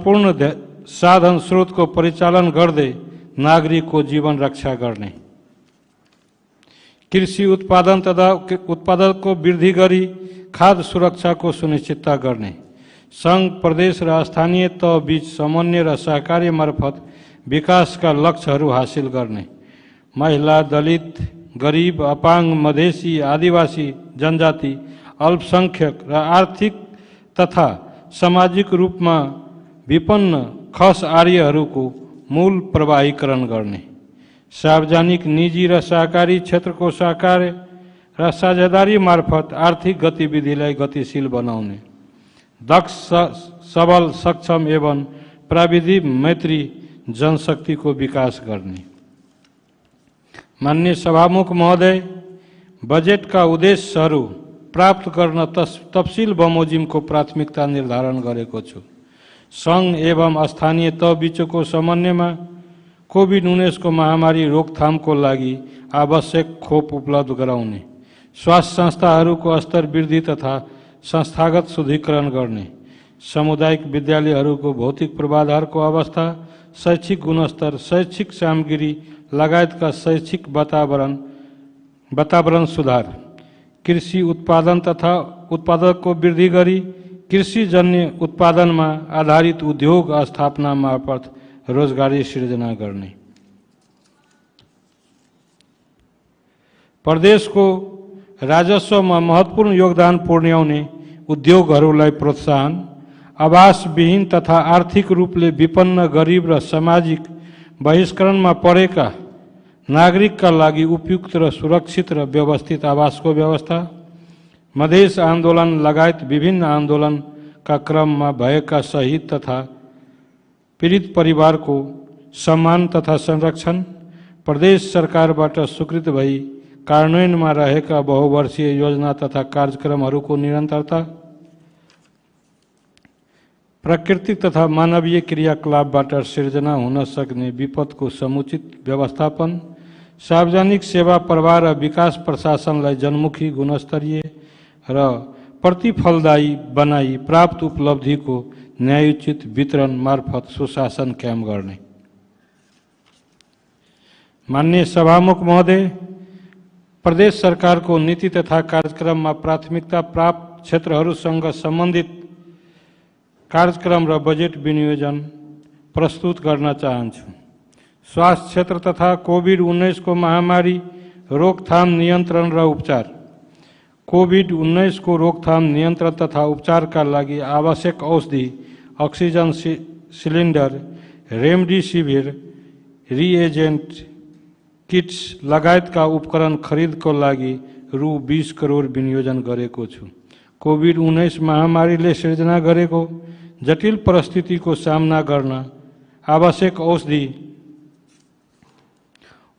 पूर्ण साधन स्रोतको परिचालन गर्दै नागरिकको जीवन रक्षा गर्ने, कृषि उत्पादन तथा उत्पादकको वृद्धि गरी खाद्य सुरक्षाको सुनिश्चितता गर्ने, संघ प्रदेश र स्थानीय तह बीच समन्वय र सहकार्य मार्फत विकासका लक्ष्यहरू हासिल गर्ने, महिला, दलित, गरीब, अपाङ्ग, मधेसी, आदिवासी जनजाति, अल्पसंख्यक र आर्थिक तथा सामाजिक रूपमा विपन्न खस आर्यहरूको मूल प्रवाहीकरण गर्ने, सार्वजनिक, निजी र सहकारी क्षेत्रको सहकार्य र साझेदारी मार्फत आर्थिक गतिविधिलाई गतिशील बनाउने, दक्ष, सबल, सक्षम एवं प्रविधि मैत्री जनशक्तिको विकास गर्ने। माननीय सभामुख महोदय, बजेटका उद्देश्यहरू प्राप्त गर्न तफसिल बमोजिमको प्राथमिकता निर्धारण गरेको छु। संघ एवं स्थानीय तह बीचको समन्वयमा कोभिड-19 महामारी रोकथामको लागि आवश्यक खोप उपलब्ध गराउने, स्वास्थ्य संस्थाहरूको स्तर वृद्धि तथा संस्थागत शुद्धिकरण गर्ने, सामुदायिक विद्यालयहरूको भौतिक पूर्वाधारको अवस्था, शैक्षिक गुणस्तर, शैक्षिक सामग्री लगायतका शैक्षिक वातावरण सुधार, कृषि उत्पादन तथा उत्पादकको वृद्धि गरी कृषिजन्य उत्पादनमा आधारित उद्योग स्थापना मार्फत रोजगारी सृजना गर्ने, प्रदेशको राजस्वमा महत्त्वपूर्ण योगदान पुर्याउने उद्योगहरूलाई प्रोत्साहन, आवासविहीन तथा आर्थिक रूपले विपन्न, गरिब र सामाजिक बहिष्करणमा परेका नागरिकका लागि उपयुक्त र सुरक्षित र व्यवस्थित आवासको व्यवस्था, मधेस आन्दोलन लगायत विभिन्न आन्दोलनका क्रममा भएका शहीद तथा पीडित परिवारको सम्मान तथा संरक्षण, प्रदेश सरकारबाट स्वीकृत भई कार्यान्वयनमा रहेका बहुवर्षीय योजना तथा कार्यक्रमहरूको निरन्तरता, प्राकृतिक तथा मानवीय क्रियाकलापबाट सिर्जना हुन सक्ने विपदको समुचित व्यवस्थापन, सार्वजनिक सेवा प्रवाह र विकास प्रशासनलाई जनमुखी, गुणस्तरीय र प्रतिफलदायी बनाई प्राप्त उपलब्धिको न्यायोचित वितरण मार्फत सुशासन कायम गर्ने। माननीय सभामुख महोदय, प्रदेश सरकारको नीति तथा कार्यक्रममा प्राथमिकता प्राप्त क्षेत्रहरूसँग सम्बन्धित कार्यक्रम र बजेट विनियोजन प्रस्तुत गर्न चाहन्छु। स्वास्थ्य क्षेत्र तथा कोभिड-19 महामारी रोकथाम, नियन्त्रण र उपचार, कोभिड-19 रोकथाम, नियन्त्रण तथा उपचारका लागि आवश्यक औषधि, oxygen cylinder, remdesivir, reagent, kits लगायतका उपकरण खरिदको लागि रु 20 करोड विनियोजन गरेको छु। कोभिड-19 महामारीले सिर्जना गरेको जटिल परिस्थितिको सामना गर्न आवश्यक औषधि,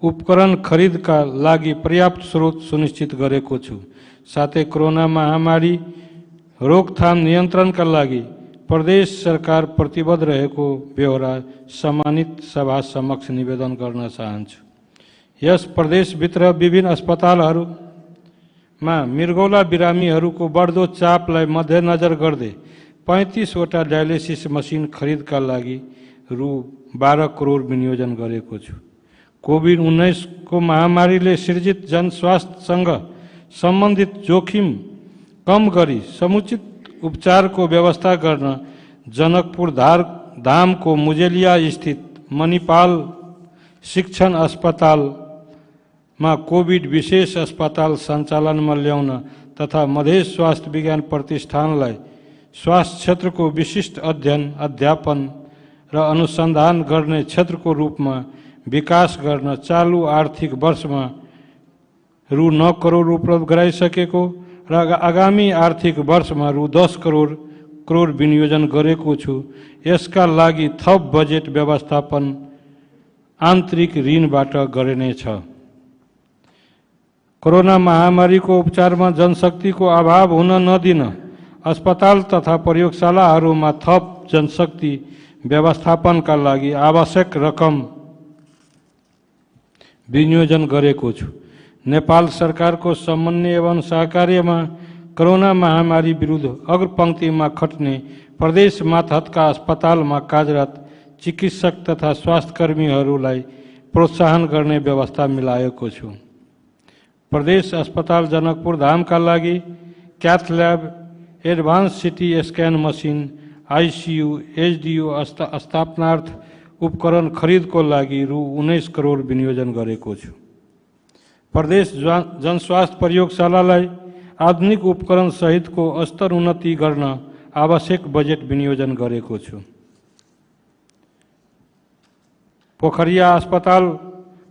उपकरण खरिदका लागि पर्याप्त स्रोत सुनिश्चित गरेको छु। साथै कोरोना महामारी रोकथाम, नियन्त्रणका लागि प्रदेश सरकार प्रतिबद्ध रहेको बेहोरा सम्मानित सभा समक्ष निवेदन गर्न चाहन्छु। यस प्रदेशभित्र विभिन्न अस्पतालहरूमा मृगौला बिरामीहरूको बढ्दो चापलाई मध्यनजर गर्दै 35 वटा डायलिसिस मसिन खरिदका लागि रु 12 करोड विनियोजन गरेको छु। कोभिड-19 महामारीले सृजित जनस्वास्थ्यसँग सम्बन्धित जोखिम कम गरी समुचित उपचारको व्यवस्था गर्न जनकपुर धामको मुजेलिया स्थित मणिपाल शिक्षण अस्पतालमा कोभिड विशेष अस्पताल सञ्चालनमा ल्याउन तथा मधेस स्वास्थ्य विज्ञान प्रतिष्ठानलाई स्वास्थ्य क्षेत्रको विशिष्ट अध्ययन, अध्यापन र अनुसन्धान गर्ने क्षेत्रको रूपमा विकास गर्न चालु आर्थिक वर्षमा रु 9 करोड उपलब्ध गराइसकेको र आगामी आर्थिक वर्षमा रु 10 करोड विनियोजन गरेको छु। यसका लागि थप बजेट व्यवस्थापन आन्तरिक ऋणबाट गरिनेछ। कोरोना महामारीको उपचारमा जनशक्तिको अभाव हुन नदिन अस्पताल तथा प्रयोगशालाहरूमा थप जनशक्ति व्यवस्थापनका लागि आवश्यक रकम विनियोजन गरेको छु। नेपाल सरकारको समन्वय एवं सहकार्यमा कोरोना महामारी विरुद्ध अग्रपंक्तिमा खट्ने प्रदेश मातहतका अस्पतालमा कार्यरत चिकित्सक तथा स्वास्थ्यकर्मीहरूलाई प्रोत्साहन गर्ने व्यवस्था मिलाएको छु। प्रदेश अस्पताल जनकपुर धामका लागि cath lab, advance CT scan machine, ICU, HDU स्थापनार्थ उपकरण खरिदको लागि रु 19 करोड विनियोजन गरेको छु। प्रदेश जनस्वास्थ्य प्रयोगशालालाई आधुनिक उपकरण सहितको स्तर उन्नति गर्न आवश्यक बजेट विनियोजन गरेको छु। पोखरिया अस्पताल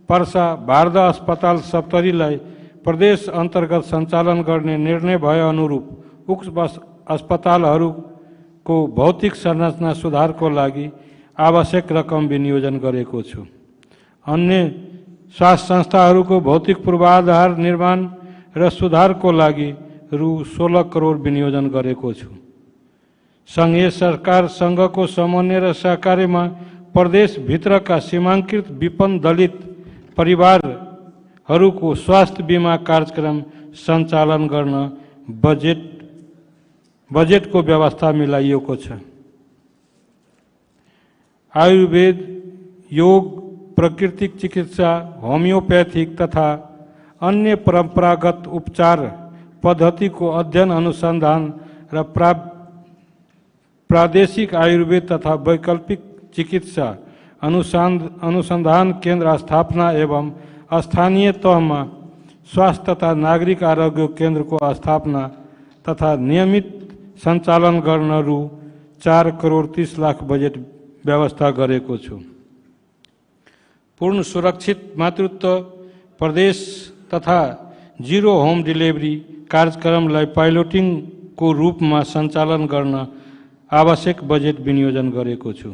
पर्सा, भारदा अस्पताल सप्तरीलाई प्रदेश अन्तर्गत सञ्चालन गर्ने निर्णय भए अनुरूप उक्त अस्पतालहरूको भौतिक संरचना सुधारको लागि आवश्यक रकम विनियोजन गरेको छु। अन्य स्वास्थ्य संस्थाहरूको भौतिक पूर्वाधार निर्माण र सुधारको लागि रु 16 करोड विनियोजन गरेको छु। सङ्घीय सरकार सङ्घको समन्वय र सहकार्यमा प्रदेशभित्रका सीमाङ्कृत विपन्न दलित परिवारहरूको स्वास्थ्य बिमा कार्यक्रम सञ्चालन गर्न बजेटको व्यवस्था मिलाइएको छ। आयुर्वेद, योग, प्राकृतिक चिकित्सा, होमियोपैथिक तथा अन्य परम्परागत उपचार पद्धतिको अध्ययन अनुसन्धान र प्रादेशिक आयुर्वेद तथा वैकल्पिक चिकित्सा अनुसंधान केन्द्र स्थापना एवं स्थानीय तहमा स्वास्थ्य तथा नागरिक आरोग्य केन्द्रको स्थापना तथा नियमित सञ्चालन गर्न रु 4 करोड 30 लाख बजेट व्यवस्था गरेको छु। पूर्ण सुरक्षित मातृत्व प्रदेश तथा जीरो होम डिलिभरी कार्यक्रमलाई पाइलोटिङको रूपमा सञ्चालन गर्न आवश्यक बजेट विनियोजन गरेको छु।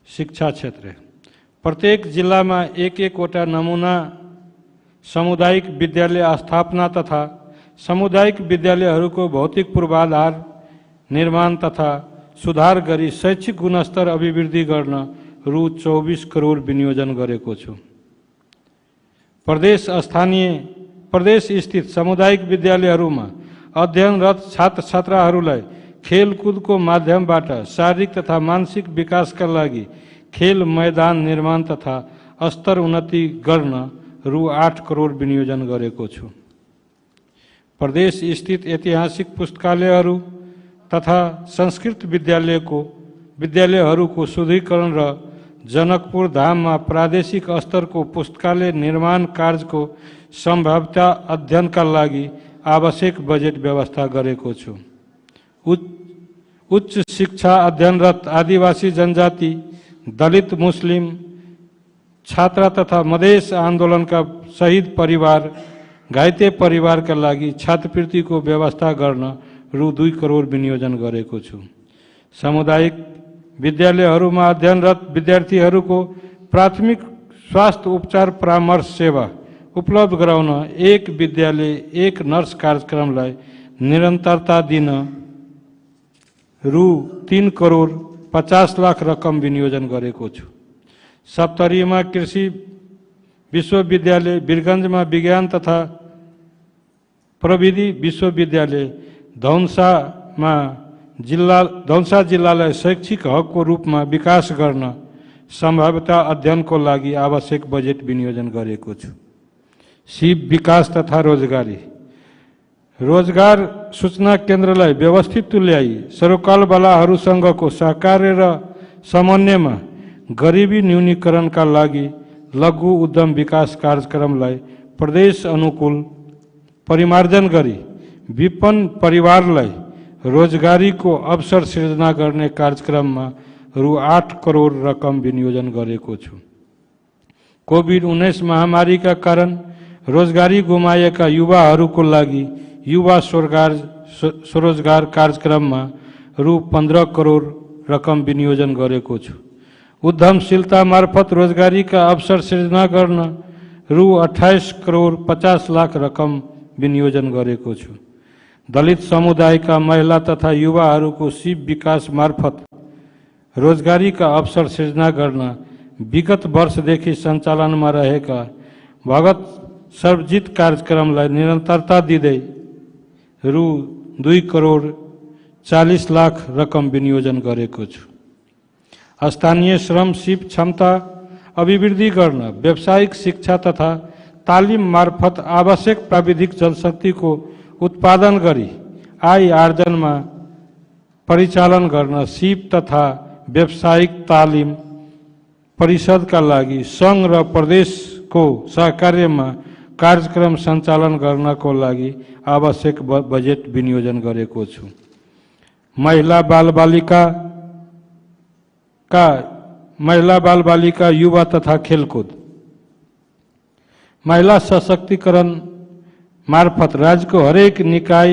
शिक्षा क्षेत्र प्रत्येक जिल्लामा एक-एकवटा नमुना सामुदायिक विद्यालय स्थापना तथा सामुदायिक विद्यालयहरूको भौतिक पूर्वाधार निर्माण तथा सुधार गरी शैक्षिक गुणस्तर अभिवृद्धि गर्न रु 24 करोड विनियोजन गरेको छु। प्रदेश स्थित सामुदायिक विद्यालयहरूमा अध्ययनरत छात्र छात्राहरूलाई खेलकुदको माध्यमबाट शारीरिक तथा मानसिक विकासका लागि खेल मैदान निर्माण तथा स्तर उन्नति गर्न रु 8 करोड विनियोजन गरेको छु। प्रदेश स्थित ऐतिहासिक पुस्तकालयहरू तथा संस्कृत विद्यालयहरूको सुदृढीकरण र जनकपुर धाममा प्रादेशिक स्तरको पुस्तकालय निर्माण कार्यको सम्भाव्यता अध्ययनका लागि आवश्यक बजेट व्यवस्था गरेको छु। उच्च शिक्षा अध्ययनरत आदिवासी जनजाति, दलित, मुस्लिम छात्र तथा मधेस आन्दोलनका शहीद परिवार, घाइते परिवारका लागि छात्रवृत्तिको व्यवस्था गर्न रु 2 करोड विनियोजन गरेको छु। सामुदायिक विद्यालयहरूमा अध्ययनरत विद्यार्थीहरूको प्राथमिक स्वास्थ्य उपचार परामर्श सेवा उपलब्ध गराउन एक विद्यालय एक नर्स कार्यक्रमलाई निरन्तरता दिन रु 3 करोड 50 लाख रकम विनियोजन गरेको छु। सप्तरीमा कृषि विश्वविद्यालय, वीरगञ्जमा विज्ञान तथा प्रविधि विश्वविद्यालय, धौन्सा जिल्लालाई शैक्षिक हबको रूपमा विकास गर्न सम्भाव्यता अध्ययनको लागि आवश्यक बजेट विनियोजन गरेको छु। सिप विकास तथा रोजगारी रोजगार सूचना केन्द्रलाई व्यवस्थित तुल्याई सरोकारवालाहरूसँगको सहकार्य र समन्वयमा गरिबी न्यूनीकरणका लागि लघु उद्यम विकास कार्यक्रमलाई प्रदेश अनुकूल परिमार्जन गरी विपन्न परिवारलाई रोजगारीको अवसर सिर्जना गर्ने कार्यक्रममा रु 8 करोड रकम विनियोजन गरेको छु। कोभिड-19 महामारीका कारण रोजगारी गुमाएका युवाहरूको लागि युवा स्वरोजगार कार्यक्रममा रु 15 करोड रकम विनियोजन गरेको छु। उद्यमशीलता मार्फत रोजगारीका अवसर सिर्जना गर्न रु 28 करोड 50 लाख रकम विनियोजन गरेको छु। दलित समुदायका महिला तथा युवाहरूको सिप विकास मार्फत रोजगारीका अवसर सिर्जना गर्न विगत वर्षदेखि सञ्चालनमा रहेका सर्वजित कार्यक्रमलाई निरन्तरता दिँदै रु 2,40,00,000 रकम विनियोजन गरेको छु। स्थानीय श्रम सिप क्षमता अभिवृद्धि गर्न व्यावसायिक शिक्षा तथा तालिम मार्फत आवश्यक प्राविधिक जनशक्तिको उत्पादन गरी आय आर्जनमा परिचालन गर्न सिप तथा व्यावसायिक तालिम परिषदका लागि सङ्घ र प्रदेशको सहकार्यमा कार्यक्रम सञ्चालन गर्नको लागि आवश्यक बजेट विनियोजन गरेको छु। महिला बालबालिका युवा तथा खेलकुद महिला सशक्तिकरण मार्फत राज्यको हरेक निकाय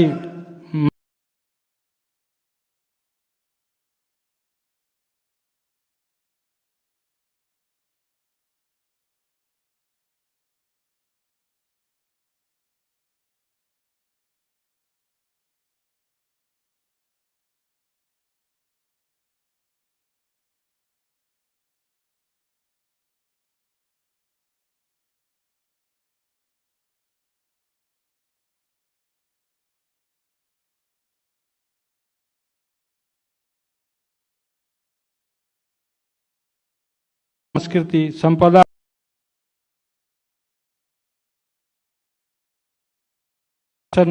संस्कृति संपदा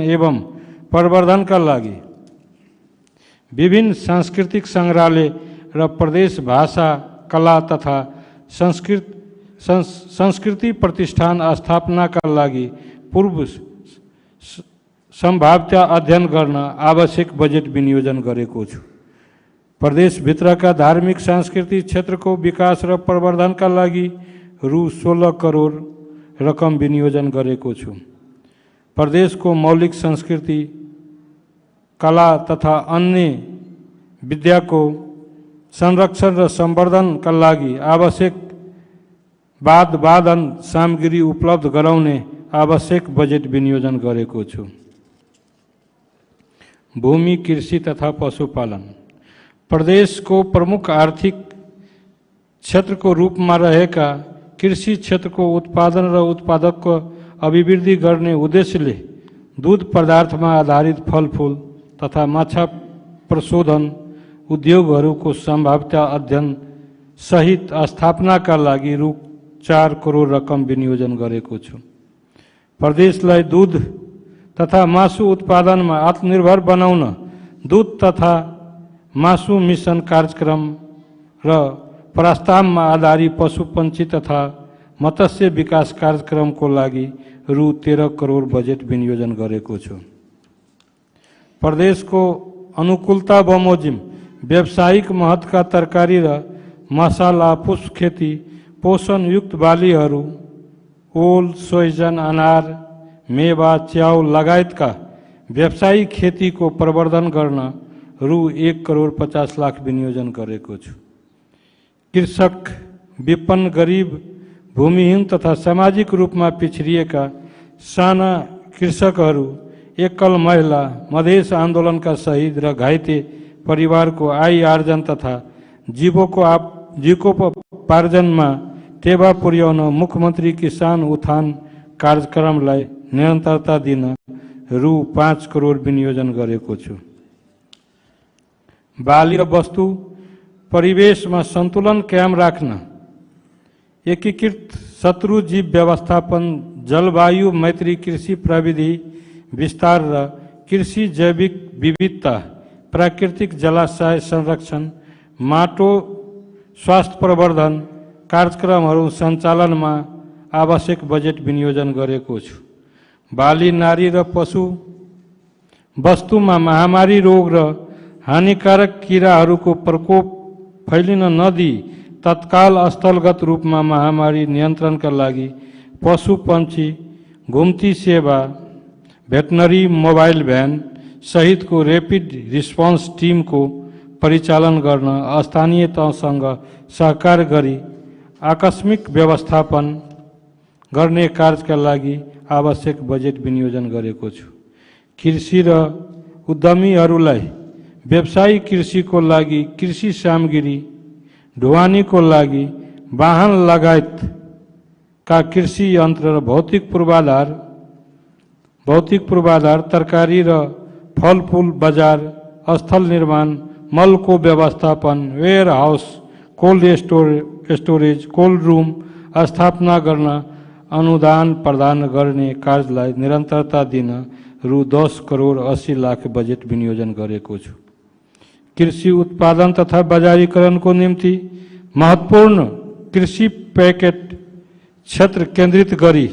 एवं प्रवर्धनका लागि विभिन्न सांस्कृतिक संग्रहालय र प्रदेश भाषा कला तथा संस्कृति प्रतिष्ठान स्थापनाका लागि पूर्व सम्भाव्यता अध्ययन गर्न आवश्यक बजेट विनियोजन गरेको छु। प्रदेशभित्रका धार्मिक सांस्कृतिक क्षेत्रको विकास र प्रवर्धनका लागि रु 16 करोड रकम विनियोजन गरेको छु। प्रदेशको मौलिक संस्कृति कला तथा अन्य विद्याको संरक्षण र संवर्धनका लागि आवश्यक वादन सामग्री उपलब्ध गराउने आवश्यक बजेट विनियोजन गरेको छु। भूमि कृषि तथा पशुपालन प्रदेश को प्रमुख आर्थिक क्षेत्र को रूप में रहेका कृषि क्षेत्र को उत्पादन र उत्पादक को अभिवृद्धि गर्ने उद्देश्यले दूध पदार्थ में आधारित फलफूल तथा माछा प्रशोधन उद्योगहरूको संभाव्यता अध्ययन सहित स्थापनाका लागि रु 4 करोड रकम विनियोजन गरेको छु। प्रदेशलाई दूध तथा मासु उत्पादन में आत्मनिर्भर बनाउन दूध तथा मासु मिशन कार्यक्रम र प्रस्तावमा आधारित पशुपक्षी तथा मत्स्य विकास कार्यक्रम को लागि रु 13 करोड बजेट विनियोजन गरेको छु। प्रदेश को अनुकूलता बमोजिम व्यावसायिक महत्वका तरकारी र मसाला पुष्प खेती पोषण युक्त बालीहरू ओल सोइजन अनार मेवा च्याउ लगायतका व्यावसायिक खेती को प्रवर्धन गर्न रु 1,50,00,000 विनियोजन गरेको छु। कृषक विपन्न गरीब भूमिहीन तथा सामाजिक रूप में पिछड़िएका साना कृषकहरू एकल महिला मधेस आंदोलन का शहीद र घाइते परिवार को आय आर्जन तथा जीविकोपार्जन में टेवा पुर्याउन मुख्यमंत्री किसान उत्थान कार्यक्रमलाई निरन्तरता दिन रु 5 करोड विनियोजन गरेको छु। बाली र वस्तु परिवेश में संतुलन कायम राख्न एकीकृत शत्रु जीव व्यवस्थापन जलवायु मैत्री कृषि प्रविधि विस्तार र कृषि जैविक विविधता प्राकृतिक जलाशय संरक्षण माटो स्वास्थ्य प्रवर्धन कार्यक्रमहरू सञ्चालनमा आवश्यक बजेट विनियोजन गरेको छु। बाली नारी र पशु वस्तुमा महामारी रोग र हानिकारक कीराहरूको प्रकोप फैलिन नदी तत्काल स्थलगत रूपमा महामारी नियन्त्रणका लागि पशु पंक्षी घुम्ती सेवा भेटनरी मोबाइल भ्यान सहितको ऱ्यापिड रिस्पोन्स टीम को परिचालन गर्न स्थानीय तहसँग सहकार गरी आकस्मिक व्यवस्थापन गर्ने कार्यका लागि आवश्यक बजेट विनियोजन गरेको छु। कृषि र उद्यमीहरूलाई व्यवसायिक कृषि को लागि कृषि सामग्री ढुवानी को लागि वाहन लगायत का कृषि यन्त्र र भौतिक पूर्वाधार तरकारी र फलफूल बजार, स्थल निर्माण, मलको व्यवस्थापन, warehouse, cold storage, cold room स्थापना गर्न अनुदान प्रदान गर्ने कार्यलाई निरन्तरता दिन रु 10 करोड 80 लाख बजेट विनियोजन गरेको छु। कृषि उत्पादन तथा बजारीकरणको निम्ति महत्त्वपूर्ण कृषि पैकेट क्षेत्र केन्द्रित गरी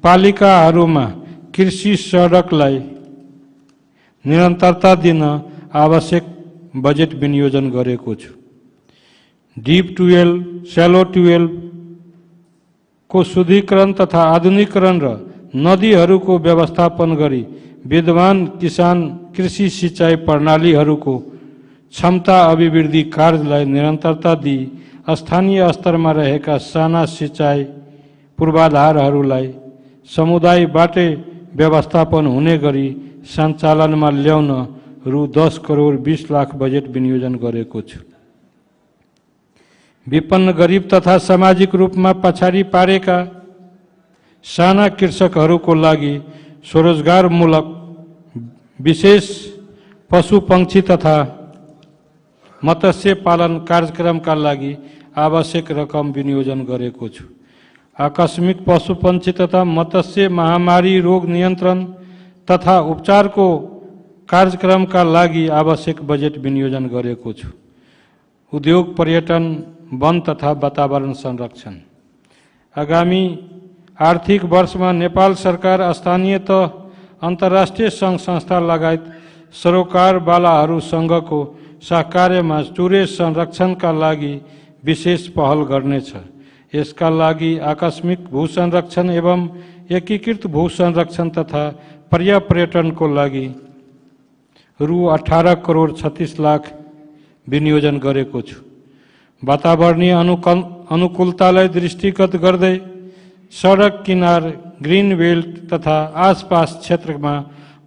पालिकाहरूमा कृषि सडकलाई निरन्तरता दिन आवश्यक बजेट विनियोजन गरेको छु। डीप ट्युबवेल, स्यालो ट्युबवेल को शुद्धिकरण तथा आधुनिकीकरण र नदीहरूको व्यवस्थापन गरी विद्यमान किसान कृषि सिंचाई प्रणालीहरूको क्षमता अभिवृद्धि कार्यलाई निरन्तरता दिई स्थानीय स्तरमा रहेका साना सिंचाई पूर्वाधारहरूलाई समुदायबाटै व्यवस्थापन हुने गरी सञ्चालनमा ल्याउन रु 10 करोड 20 लाख बजेट विनियोजन गरेको छु। विपन्न गरिब तथा सामाजिक रूपमा पछाडि पारेका साना कृषकहरूको लागि स्वरोजगारमूलक विशेष पशु पंक्षी तथा मत्स्य पालन कार्यक्रमका लागि आवश्यक रकम विनियोजन गरेको छु। आकस्मिक पशु पंक्षी तथा मत्स्य महामारी रोग नियन्त्रण तथा उपचारको कार्यक्रमका लागि आवश्यक बजेट विनियोजन गरेको छु। उद्योग, पर्यटन, वन तथा वातावरण संरक्षण। आगामी आर्थिक वर्षमा नेपाल सरकार स्थानीय तह, अन्तर्राष्ट्रिय सङ्घ संस्था लगायत सरोकारवालाहरूसँगको सहकार्यमा चुरे संरक्षणका लागि विशेष पहल गर्नेछ। यसका लागि आकस्मिक भू संरक्षण एवं एकीकृत भू संरक्षण तथा पर्यापर्यटनको लागि रु 18 करोड 36 लाख विनियोजन गरेको छु। वातावरणीय अनुकूलतालाई दृष्टिगत गर्दै सडक किनार, ग्रीन बेल्ट तथा आसपास क्षेत्रमा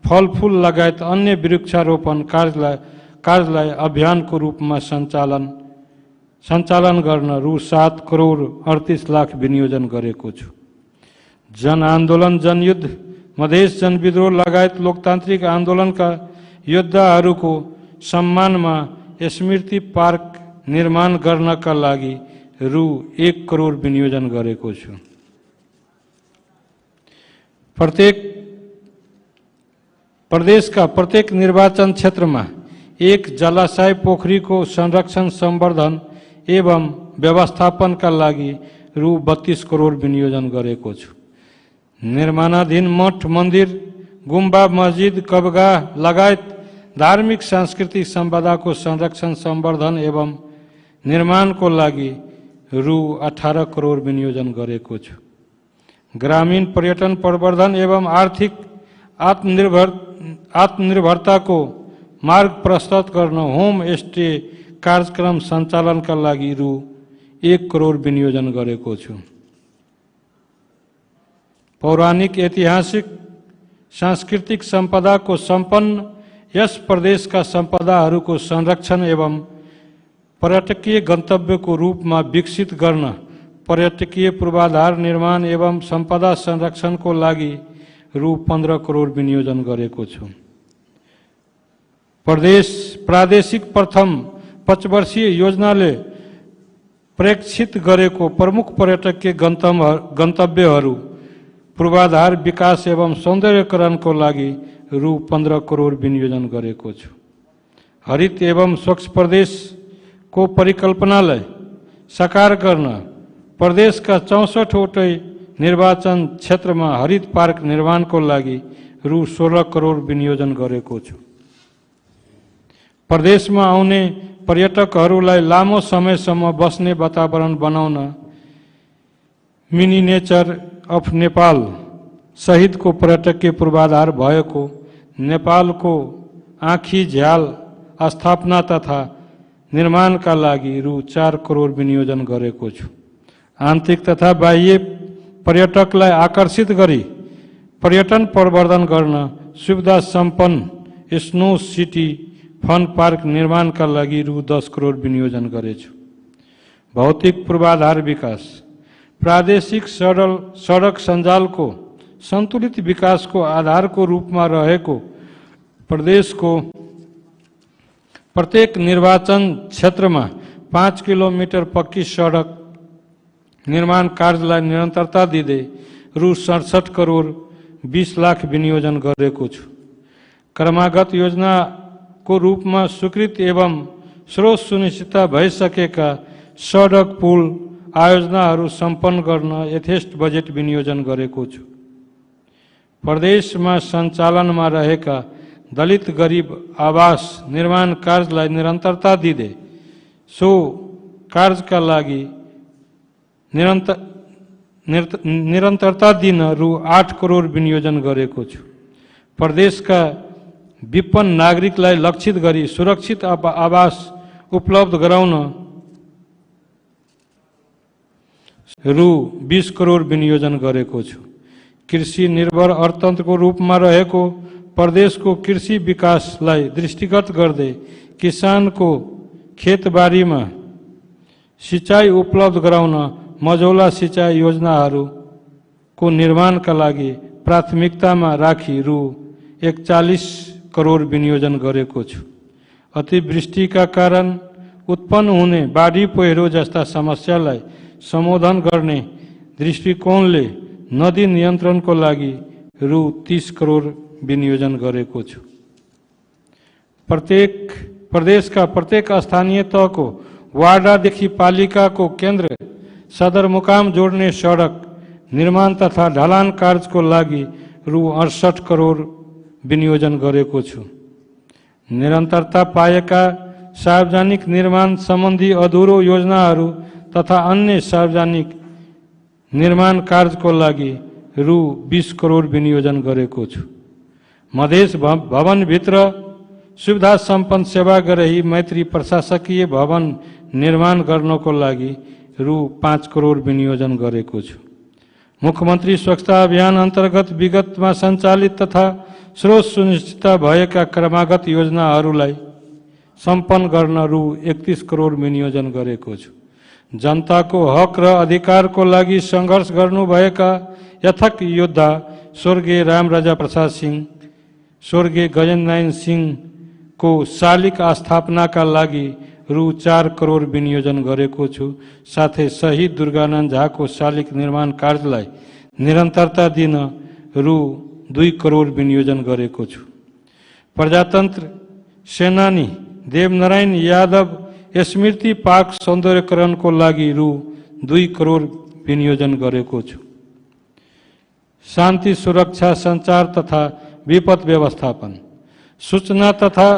फलफूल लगायत अन्य वृक्षारोपण कार्यलाई अभियानको रूपमा सञ्चालन गर्न रु 7 करोड 38 लाख विनियोजन गरेको छु। जनआन्दोलन, जनयुद्ध, मधेस जनविद्रोह लगायत लोकतान्त्रिक आन्दोलनका योद्धाहरूको सम्मानमा स्मृति पार्क निर्माण गर्नका लागि रु 1 करोड विनियोजन गरेको छु। प्रदेशका प्रत्येक निर्वाचन क्षेत्रमा एक जलाशय पोखरीको संरक्षण, संवर्धन एवं व्यवस्थापनका लागि रु 32 करोड विनियोजन गरेको छु। निर्माणाधीन मठ, मन्दिर, गुम्बा, मस्जिद, कबगाह लगायत धार्मिक सांस्कृतिक सम्पदाको संरक्षण, संवर्धन एवं निर्माणको लागि रु 18 करोड विनियोजन गरेको छु। ग्रामीण पर्यटन प्रवर्धन एवं आर्थिक आत्मनिर्भरताको मार्ग प्रशस्त गर्न होम स्टे कार्यक्रम सञ्चालनका लागि रु 1 करोड विनियोजन गरेको छु। पौराणिक, ऐतिहासिक, सांस्कृतिक सम्पदाको सम्पन्न यस प्रदेशका सम्पदाहरूको संरक्षण एवं पर्यटकीय गन्तव्यको रूपमा विकसित गर्न पर्यटकीय पूर्वाधार निर्माण एवं सम्पदा संरक्षणको लागि रु 15 करोड विनियोजन गरेको छु। प्रादेशिक प्रथम पञ्चवर्षीय योजनाले प्रेक्षित गरेको प्रमुख पर्यटकीय गन्तव्यहरू पूर्वाधार विकास एवं सौन्दर्यकरणको लागि रु 15 करोड विनियोजन गरेको छु। हरित एवं स्वच्छ प्रदेशको परिकल्पनालाई साकार गर्न प्रदेशका 64वटै निर्वाचन क्षेत्रमा हरित पार्क निर्माणको लागि रु 16 करोड विनियोजन गरेको छु। प्रदेशमा आउने पर्यटकहरूलाई लामो समयसम्म बस्ने वातावरण बनाउन मिनिनेचर अफ नेपाल सहितको पर्यटकीय पूर्वाधार भएको नेपालको आँखी झ्याल स्थापना तथा निर्माणका लागि रु 4 करोड विनियोजन गरेको छु। आन्तरिक तथा बाह्य पर्यटकलाई आकर्षित गरी पर्यटन प्रवर्धन गर्न सुविधा सम्पन्न स्नो सिटी फन पार्क निर्माणका लागि रु 10 करोड विनियोजन गरेछु। भौतिक पूर्वाधार विकास, प्रादेशिक सडक सञ्जालको सन्तुलित विकासको आधारको रूपमा रहेको प्रदेशको प्रत्येक निर्वाचन क्षेत्रमा 5 किलोमिटर पक्की सडक निर्माण कार्यलाई निरन्तरता दिँदै रु 67 करोड 20 लाख विनियोजन गरेको छु। क्रमागत योजनाको रूपमा स्वीकृत एवं स्रोत सुनिश्चित भइसकेका सडक पुल आयोजनाहरू सम्पन्न गर्न यथेष्ट बजेट विनियोजन गरेको छु। प्रदेशमा सञ्चालनमा रहेका दलित गरीब आवास निर्माण कार्यलाई निरन्तरता दिँदै सो कार्यका लागि निरन्तरता दिन रु 8 करोड विनियोजन गरेको छु। प्रदेशका विपन्न नागरिकलाई लक्षित गरी सुरक्षित आवास उपलब्ध गराउन रु 20 करोड विनियोजन गरेको छु। कृषि निर्भर अर्थतन्त्रको रूपमा रहेको प्रदेशको कृषि विकासलाई दृष्टिगत गर्दै किसानको खेतबारीमा सिँचाइ उपलब्ध गराउन मझौला सिँचाइ योजनाहरूको निर्माणका लागि प्राथमिकतामा राखी रु 41 करोड विनियोजन गरेको छु। अतिवृष्टिका कारण उत्पन्न हुने बाढी पहिरो जस्ता समस्यालाई समाधान गर्ने दृष्टिकोणले नदी नियन्त्रणको लागि रु 30 करोड विनियोजन गरेको छु। प्रदेशका प्रत्येक स्थानीय तहको वार्डदेखि पालिकाको केन्द्र सदरमुकाम जोड्ने सडक निर्माण तथा ढलान कार्यको लागि रु 68 करोड विनियोजन गरेको छु। निरन्तरता पाएका सार्वजनिक निर्माण सम्बन्धी अधुरो योजनाहरू तथा अन्य सार्वजनिक निर्माण कार्यको लागि रु 20 करोड विनियोजन गरेको छु। मधेस भवनभित्र सुविधा सम्पन्न सेवाग्राही मैत्री प्रशासकीय भवन निर्माण गर्नको लागि रु 5 करोड विनियोजन गरेको छु। मुख्यमन्त्री स्वच्छता अभियान अन्तर्गत विगतमा सञ्चालित तथा स्रोत सुनिश्चित भएका क्रमागत योजनाहरूलाई सम्पन्न गर्न रु 31 करोड विनियोजन गरेको छु। जनताको हक र अधिकारको लागि सङ्घर्ष गर्नुभएका यथक योद्धा स्वर्गीय रामराजा प्रसाद सिंह, स्वर्गीय गजेन्द्र नारायण सिंहको शालिग स्थापनाका लागि रु 4 करोड विनियोजन गरेको छु। साथै शहीद दुर्गानन्द झाको शालिग निर्माण कार्यलाई निरन्तरता दिन रु 2 करोड विनियोजन गरेको छु। प्रजातन्त्र सेनानी देवनारायण यादव स्मृति पार्क सौन्दर्यकरणको लागि रु 2 करोड विनियोजन गरेको छु। शान्ति सुरक्षा सञ्चार तथा विपद व्यवस्थापन, सूचना तथा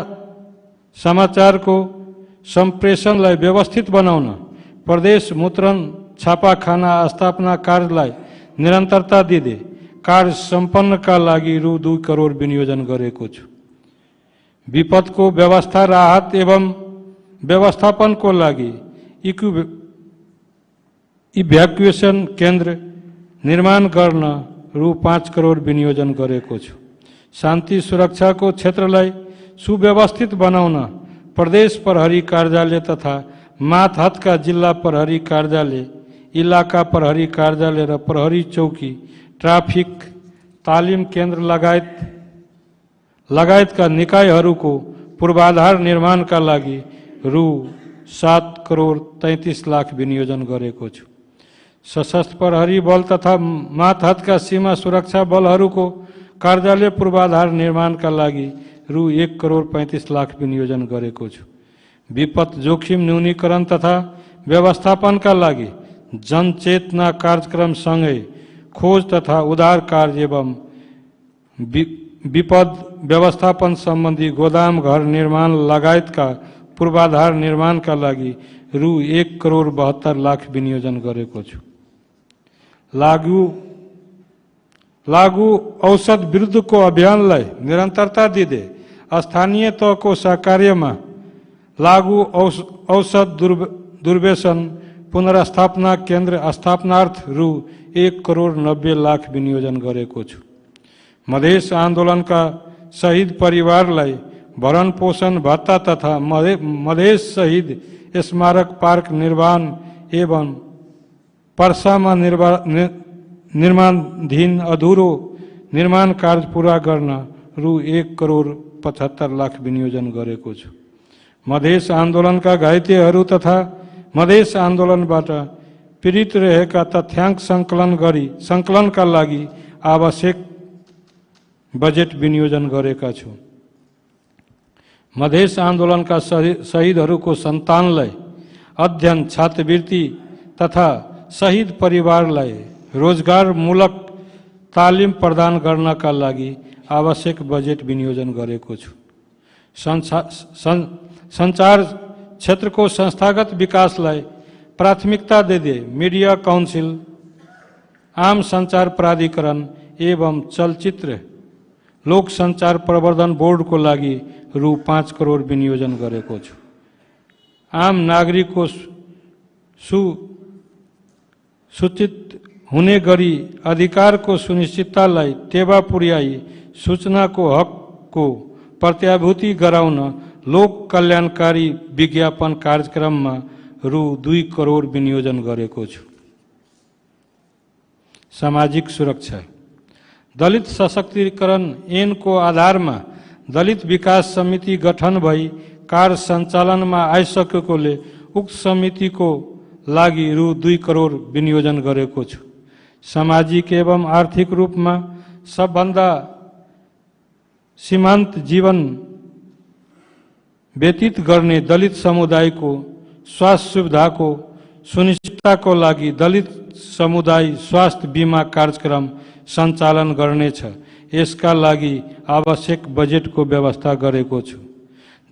समाचारको सम्प्रेषणलाई व्यवस्थित बनाउन प्रदेश मुद्रण छापाखाना स्थापना कार्यलाई निरन्तरता दिँदै कार्य सम्पन्नका लागि रु 2 करोड विनियोजन गरेको छु। विपदको व्यवस्था राहत एवं व्यवस्थापनको लागि इभ्याकुएसन केन्द्र निर्माण गर्न रु 5 करोड विनियोजन गरेको छु। शान्ति सुरक्षाको क्षेत्रलाई सुव्यवस्थित बनाउन प्रदेश प्रहरी कार्यालय तथा मातहतका जिल्ला प्रहरी कार्यालय, इलाका प्रहरी कार्यालय र प्रहरी चौकी, ट्राफिक तालिम केन्द्र लगायतका निकायहरूको पूर्वाधार निर्माणका लागि रु 7 करोड 33 लाख विनियोजन गरेको छु। सशस्त्र प्रहरी बल तथा मातहतका सीमा सुरक्षा बलहरूको कार्यालय पूर्वाधार निर्माणका लागि रु 1 करोड 35 लाख विनियोजन गरेको छु। विपद जोखिम न्यूनीकरण तथा व्यवस्थापनका लागि जनचेतना कार्यक्रमसँगै खोज तथा उद्धार कार्य एवं विपद व्यवस्थापन सम्बन्धी गोदाम घर निर्माण लगायतका पूर्वाधार निर्माणका लागि रु 1 करोड 72 लाख विनियोजन गरेको छु। लागू औषध विरुद्धको अभियानलाई निरन्तरता दिँदै स्थानीय तहको सहकार्यमा लागू औषध दुर्व्यसन पुनर्स्थापना केन्द्र स्थापनार्थ रु 1 करोड 90 लाख विनियोजन गरेको छु। मधेस आन्दोलनका शहीद परिवारलाई भरण पोषण भत्ता तथा मधेस शहीद स्मारक पार्क निर्माण एवं पर्सामा निर्माणाधीन अधुरो निर्माण कार्य पूरा गर्न रु 1,75,00,000 विनियोजन गरेको छु। मधेस आन्दोलनका घाइतेहरू तथा मधेस आन्दोलनबाट पीडित रहेका तथ्याङ्क सङ्कलनका लागि आवश्यक बजेट विनियोजन गरेका छु। मधेस आन्दोलनका शहीदहरूको सन्तानलाई अध्ययन, छात्रवृत्ति तथा शहीद परिवारलाई रोजगारमूलक तालिम प्रदान गर्नका लागि आवश्यक बजेट विनियोजन गरेको छु। सञ्चार क्षेत्रको संस्थागत विकासलाई प्राथमिकता दिँदै मीडिया काउन्सिल, आम सञ्चार प्राधिकरण एवं चलचित्र लोक सञ्चार प्रवर्धन बोर्डको लागि रु 5 करोड विनियोजन गरेको छु। आम नागरिकको सूचित हुने गरी अधिकारको सुनिश्चिततालाई टेवा पुर्याई सूचनाको हकको प्रत्याभूति गराउन लोक कल्याणकारी विज्ञापन कार्यक्रममा रु 2 करोड विनियोजन गरेको छु। सामाजिक सुरक्षा, दलित सशक्तिकरण ऐनको आधारमा दलित विकास समिति गठन भई कार्य सञ्चालनमा आइसकेकोले उक्त समितिको लागि रु 2 करोड विनियोजन गरेको छु। सामाजिक एवं आर्थिक रूपमा सबभन्दा सीमान्त जीवन व्यतीत गर्ने दलित समुदायको स्वास्थ्य सुविधाको सुनिश्चितताको लागि दलित समुदाय स्वास्थ्य बीमा कार्यक्रम सञ्चालन गर्नेछ। यसका लागि आवश्यक बजेटको व्यवस्था गरेको छु।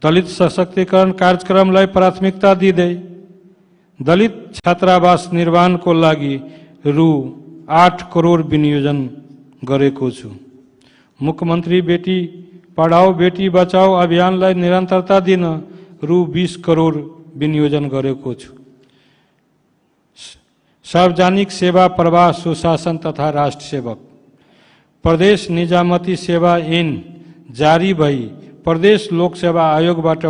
दलित सशक्तिकरण कार्यक्रमलाई प्राथमिकता दिँदै दलित छात्रावास निर्माणको लागि रु 8 करोड विनियोजन गरेको छु। मुख्यमन्त्री बेटी पढाओ बेटी बचाओ अभियानलाई निरन्तरता दिन रु 20 करोड विनियोजन गरेको छु। सार्वजनिक सेवा प्रवाह सुशासन तथा राष्ट्र सेवक प्रदेश निजामती सेवा ऐन जारी भई प्रदेश लोक सेवा आयोगबाट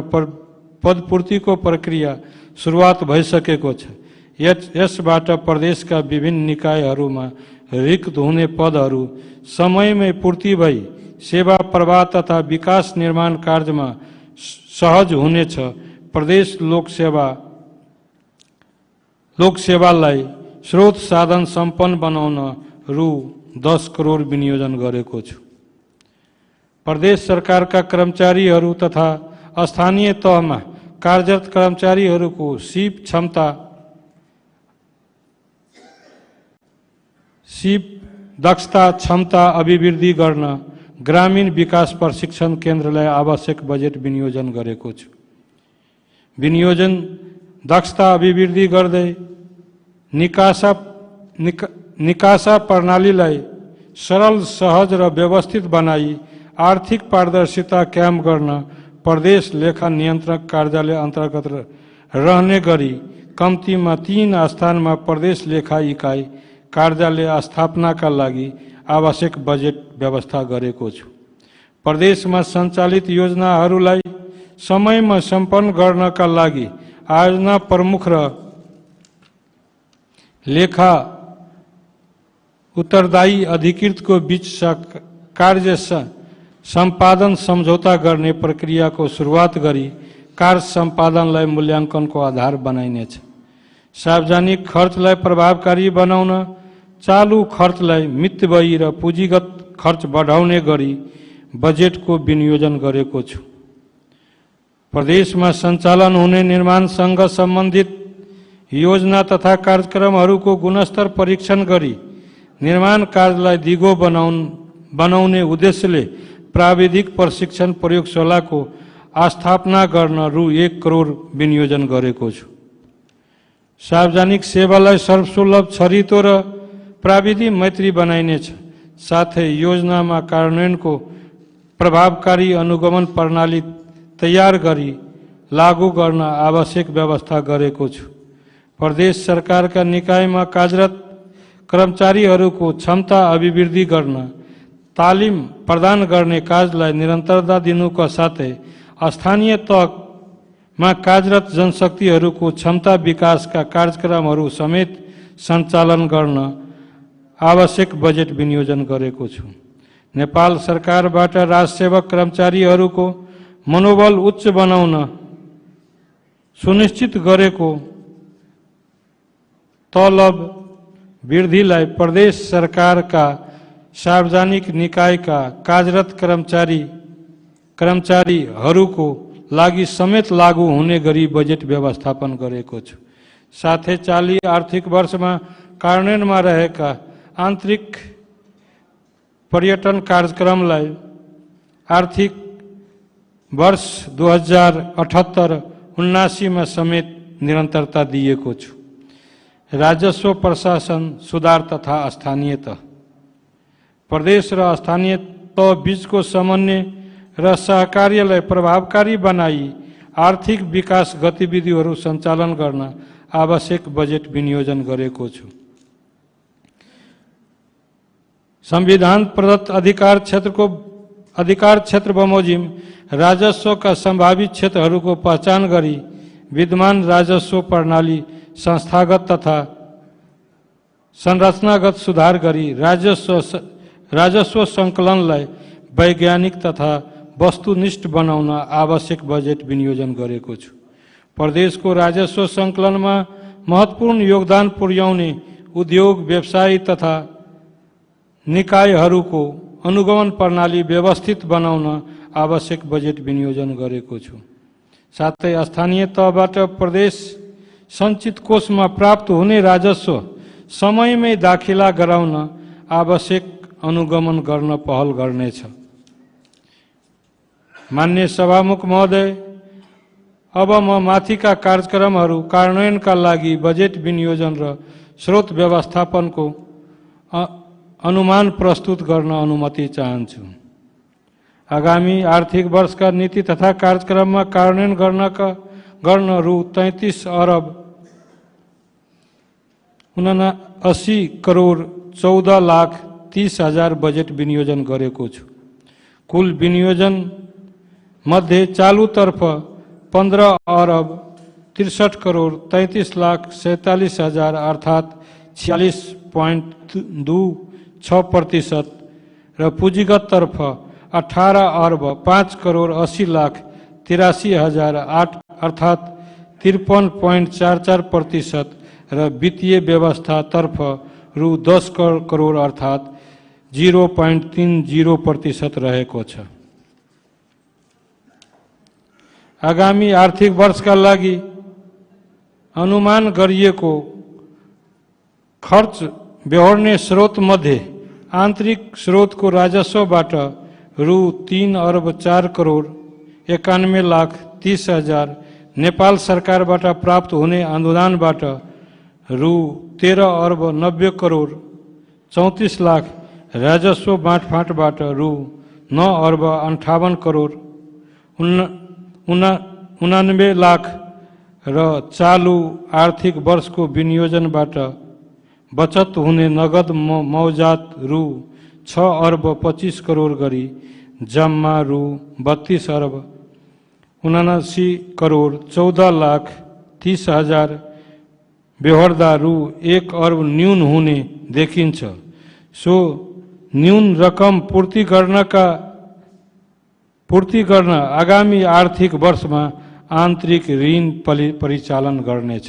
पदपूर्तिको प्रक्रिया सुरुवात भइसकेको छ। यसबाट प्रदेशका विभिन्न निकायहरूमा रिक्त हुने पदहरू समयमै पूर्ति भई सेवा प्रवाह तथा विकास निर्माण कार्यमा सहज हुनेछ। प्रदेश लोक सेवालाई स्रोत साधन सम्पन्न बनाउन रु 10 करोड विनियोजन गरेको छु। प्रदेश सरकारका कर्मचारीहरू तथा स्थानीय तहमा कार्यरत कर्मचारीहरूको सिप दक्षता क्षमता अभिवृद्धि गर्न ग्रामीण विकास प्रशिक्षण केन्द्रलाई आवश्यक बजेट विनियोजन गरेको छु। विनियोजन दक्षता अभिवृद्धि गर्दै निकासा प्रणालीलाई सरल, सहज र व्यवस्थित बनाई आर्थिक पारदर्शिता कायम गर्न प्रदेश लेखा नियन्त्रक कार्यालय अन्तर्गत रहने गरी कम्तीमा 3 स्थानमा प्रदेश लेखा इकाइ कार्यालय स्थापनाका लागि आवश्यक बजेट व्यवस्था गरेको छु। प्रदेशमा सञ्चालित योजनाहरूलाई समयमा सम्पन्न गर्नका लागि आयोजना प्रमुख र लेखा उत्तरदायी अधिकृतको बीच कार्य सम्पादन सम्झौता गर्ने प्रक्रियाको सुरुवात गरी कार्य सम्पादनलाई मूल्याङ्कनको आधार बनाइनेछ। सार्वजनिक खर्चलाई प्रभावकारी बनाउन चालू खर्चलाई मितव्ययी र पुँजीगत खर्च बढाउने गरी बजेटको विनियोजन गरेको छु। प्रदेशमा सञ्चालन हुने निर्माणसँग सम्बन्धित योजना तथा कार्यक्रमहरूको गुणस्तर परीक्षण गरी निर्माण कार्यलाई दिगो बनाउने उद्देश्यले प्राविधिक प्रशिक्षण प्रयोगशालाको स्थापना गर्न रु 1 करोड विनियोजन गरेको छु। सार्वजनिक सेवालाई सर्वसुलभ, छरितो र प्राविधि मैत्री बनाइनेछ। साथै योजनामा कार्यान्वयनको प्रभावकारी अनुगमन प्रणाली तयार गरी लागू गर्न आवश्यक व्यवस्था गरेको छु। प्रदेश सरकारका निकायमा कार्यरत कर्मचारीहरूको क्षमता अभिवृद्धि गर्न तालिम प्रदान गर्ने कार्यलाई निरन्तरता दिनुका साथै स्थानीय तहमा कार्यरत जनशक्तिहरूको क्षमता विकासका कार्यक्रमहरू समेत सञ्चालन गर्न आवश्यक बजेट विनियोजन गरेको छु। नेपाल सरकारबाट राजसेवक कर्मचारीहरूको मनोबल उच्च बनाउन सुनिश्चित गरेको तलब वृद्धिलाई प्रदेश सरकारका सार्वजनिक निकायका कार्यरत कर्मचारीहरूको लागि समेत लागू हुने गरी बजेट व्यवस्थापन गरेको छु। साथै चालू आर्थिक वर्षमा कार्यान्वयनमा रहेका आन्तरिक पर्यटन कार्यक्रमलाई आर्थिक वर्ष 2078-79 में समेत निरंतरता दिएको छु। राजस्व प्रशासन सुधार तथा स्थानीयता प्रदेश र स्थानीय तह बीचको समन्वय र सहकार्यलाई प्रभावकारी बनाई आर्थिक विकास गतिविधिहरू सञ्चालन गर्न आवश्यक बजेट विनियोजन गरेको छु। संविधान प्रदत्त अधिकार क्षेत्र बमोजिम राजस्वका संभावित क्षेत्रहरूको पहचान गरी विद्यमान राजस्व प्रणाली संस्थागत तथा संरचनागत सुधार गरी राजस्व संकलनलाई वैज्ञानिक तथा वस्तुनिष्ठ बनाउन आवश्यक बजेट विनियोजन गरेको छु। प्रदेशको राजस्व संकलनमा महत्वपूर्ण योगदान पुर्याउने उद्योग व्यवसाय तथा निकायहरूको अनुगमन प्रणाली व्यवस्थित बनाउन आवश्यक बजेट विनियोजन गरेको छु। साथै स्थानीय तहबाट प्रदेश सञ्चित कोषमा प्राप्त हुने राजस्व समयमै दाखिला गराउन आवश्यक अनुगमन गर्न पहल गर्नेछ। मान्य सभामुख महोदय, अब म माथिका कार्यक्रमहरू कार्यान्वयनका लागि बजेट विनियोजन र स्रोत व्यवस्थापनको अनुमान प्रस्तुत गर्न अनुमति चाहन्छु। आगामी आर्थिक वर्षका नीति तथा कार्यक्रममा कार्यान्वयन गर्न रु 33 अरब 79 करोड 14 लाख 30 हजार बजेट विनियोजन गरेको छु। कुल विनियोजन मध्ये चालू तर्फ 15 अरब 63 करोड 33 लाख 47 हजार अर्थात 46.26% र पुँजीगत तर्फ 18 अरब 5 करोड 80 लाख 83 हजार 8 अर्थात 53.44% र वित्तीय व्यवस्था तर्फ रु 10 करोड अर्थात 0.30% रहेको छ। आगामी आर्थिक वर्षका लागि अनुमान गरिएको खर्च बेहोर्ने स्रोत मध्ये आन्तरिक स्रोतको राजस्वबाट रु 3 अरब 4 करोड 91 लाख 30 हजार, नेपाल सरकारबाट प्राप्त हुने अनुदानबाट रु 13 अरब 90 करोड 34 लाख, राजस्व बाँडफाँटबाट रु 9 अरब 58 करोड 89 लाख र चालू आर्थिक वर्षको विनियोजनबाट बचत हुने नगद मौजात रु 6 अरब 25 करोड गरी जम्मा रु 32 अरब 79 करोड 14 लाख 30 हजार बेहोर्दा रु 1 अरब न्यून हुने देखिन्छ। सो न्यून रकम पूर्ति गर्न आगामी आर्थिक वर्षमा आन्तरिक ऋण परिचालन गर्नेछ।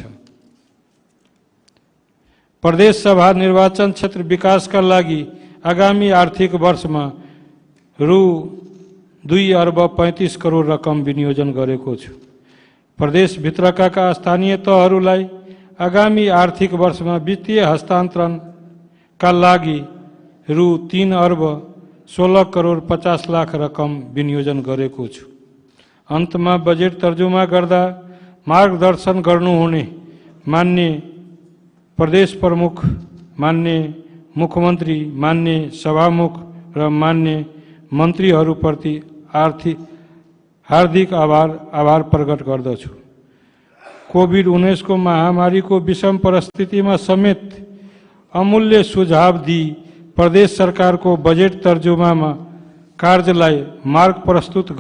प्रदेश सभा निर्वाचन क्षेत्र विकासका लागि आगामी आर्थिक वर्षमा रु 2 अरब 35 करोड रकम विनियोजन गरेको छु। प्रदेशभित्रका स्थानीय तहहरूलाई आगामी आर्थिक वर्षमा वित्तीय हस्तान्तरणका लागि रु 3 अरब 16 करोड 50 लाख रकम विनियोजन गरेको छु। अन्तमा बजेट तर्जुमा गर्दा मार्गदर्शन गर्नुहुने मान्य प्रदेश प्रमुख, मान्य मुख्यमन्त्री, मान्य सभामुख र मान्य मन्त्रीहरूप्रति हार्दिक आभार प्रकट गर्दछु। कोभिड-19 को महामारीको विषम परिस्थितिमा समेत अमूल्य सुझाव दिई प्रदेश सरकारको बजेट तर्जुमामा कार्यलाई मार्ग प्रस्तुत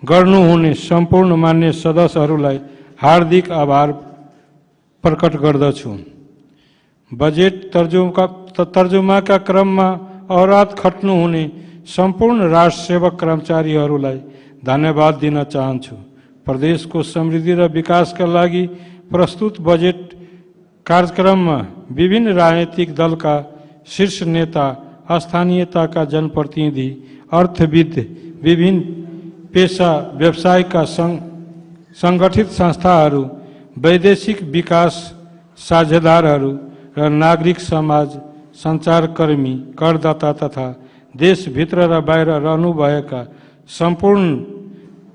गर्नुहुने सम्पूर्ण मान्य सदस्यहरूलाई हार्दिक आभार प्रकट गर्दछु। बजेट तर्जुमा का क्रम में अहरात खट्नु हुने संपूर्ण राष्ट्र सेवक कर्मचारीहरूलाई धन्यवाद दिन चाहन्छु। प्रदेश को समृद्धि र विकास का लागि प्रस्तुत बजेट कार्यक्रम में विभिन्न राजनीतिक दल का शीर्ष नेता, स्थानीयता का जनप्रतिनिधि, अर्थविद, विभिन्न पेशा व्यवसाय का संगठित संस्थाहरू, वैदेशिक विकास साझेदारहरू र नागरिक समाज, सञ्चारकर्मी, करदाता तथा देशभित्र र बाहिर रहनुभएका सम्पूर्ण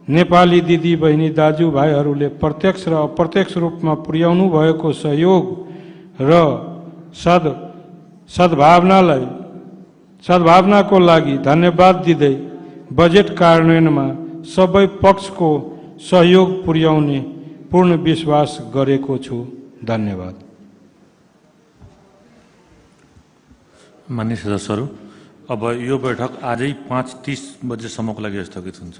नेपाली दिदी बहिनी दाजुभाइहरूले प्रत्यक्ष र अप्रत्यक्ष रूपमा पुर्याउनु भएको सहयोग र सद्भावनाको लागि धन्यवाद दिँदै बजेट कार्यान्वयनमा सबै पक्षको सहयोग पुर्याउने पूर्ण विश्वास गरेको छु। धन्यवाद। माननीय सदस्यहरू, अब यो बैठक आजै 5:30 बजेसम्मको लागि स्थगित हुन्छ।